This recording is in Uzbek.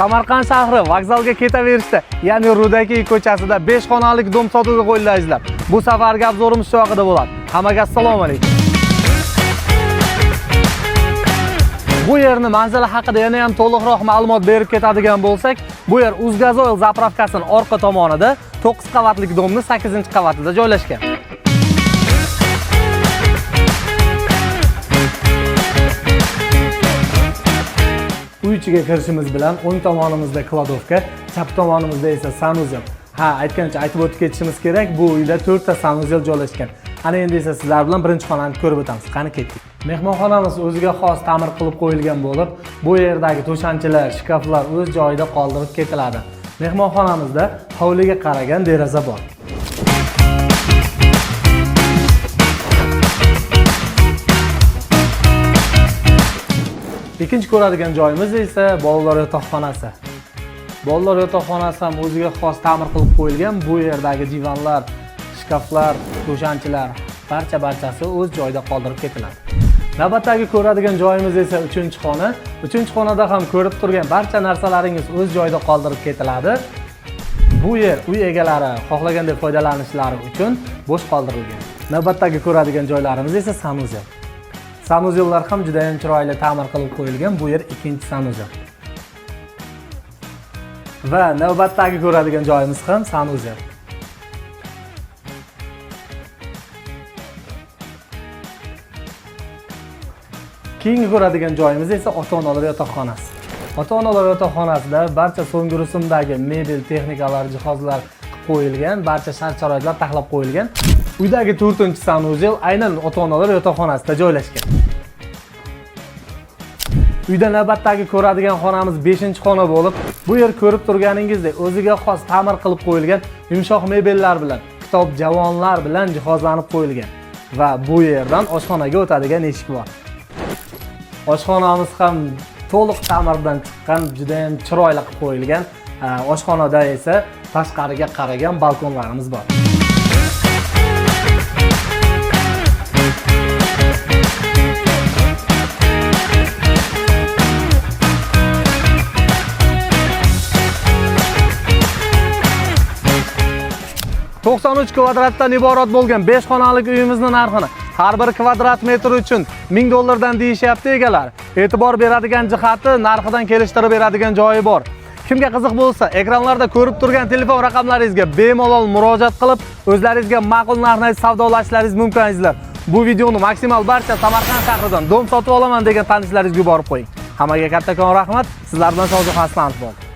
Samarqand shahri vokzalga ketaverishda, ya'ni Rudakiy ko'chasida 5 xonalik dom sotuvga qo'yildi azizlar. Bu safargi obzorimiz shu haqida bo'ladi. Hammaga assalomu alaykum. Bu yerni manzili haqida yana ham to'liqroq ma'lumot berib ketadigan bo'lsak, bu yer Uzgazoil zapravkasining orqa tomonida 9 qavatli domning 8-qavatida joylashgan. Uy ichiga kirishimiz bilan o'ng tomonimizda kladovka, chap tomonimizda esa sanuzel. Ha, aytgancha aytib o'tib ketishimiz kerak, bu uyda 4 ta sanuzel joylashgan. Ana endi esa sizlar bilan birinchi xonani ko'rib o'tamiz. Qani ketdik. Mehmonxonamiz o'ziga xos ta'mir qilib qo'yilgan bo'lib, bu yerdagi to'shanchilar, shkaflar o'z joyida qoldirib ketiladi. Mehmonxonamizda hovliga qaragan deraza bor. Ikkinchi ko'radigan joyimiz esa bolalar yotoqxonasi. Bolalar yotoqxonasi ham o'ziga xos ta'mir qilib qo'yilgan. Bu yerdagi divanlar, shkaflar, to'shanchilar barchasi o'z joyida qoldirib ketiladi. Navbatdagi ko'radigan joyimiz esa 3-xona. 3-xonada ham ko'rib turgan barcha narsalaringiz o'z joyida qoldirib ketiladi. Bu yer uy egalari xohlagandek foydalanishlari uchun bo'sh qoldirilgan. Navbatdagi ko'radigan joylarimiz esa sanuzel. Sanuzellar ham juda ham chiroyli ta'mir qilib qo'yilgan. Bu yer ikkinchi sanuzel. Va navbatdagi ko'radigan joyimiz ham sanuzel. Keyingi ko'radigan joyimiz esa ota-onalar yotoqxonasi. Ota-onalar yotoqxonasida barcha so'nggi rusumdagi mebel, texnikalar, jihozlar qo'yilgan, barcha shart-sharoitlar taxlab qo'yilgan. Uydagi 4-sanuzel aynan ota-onalar yotoqxonasida joylashgan. Uyda navbatdagi ko'radigan xonamiz 5-xona bo'lib, bu yer ko'rib turganingizdek o'ziga xos ta'mir qilib qo'yilgan yumshoq mebellar bilan, kitob javonlar bilan jihozlanib qo'yilgan va bu yerdan oshxonaga o'tadigan eshik bor. Oshxonamiz ham to'liq ta'mirdan chiqqan, juda ham chiroyli qilib qo'yilgan. Oshxonada esa tashqariga qaragan balkonlarimiz bor. ...93 kvadratdan iborat bo'lgan 5 xonalik uyimizning narxini har bir kvadrat metr uchun $1000 dollardan deyishyapti egalari. E'tibor beradigan jihati narxidan kelishtirib beradigan joyi bor. Kimga qiziq bo'lsa, ekranlarda ko'rib turgan telefon raqamlaringizga bemalol murojaat qilib, o'zlaringizga ma'qul narxni savdolashishlaringiz mumkin azizlar. Bu videoni maksimal barcha Samarqand shahridan dom sotib olaman degan tanishlaringizga yuborib qo'ying. Hammaga kattakon rahmat. Sizlar bilan Shohjahon Aslanov bo'ldi.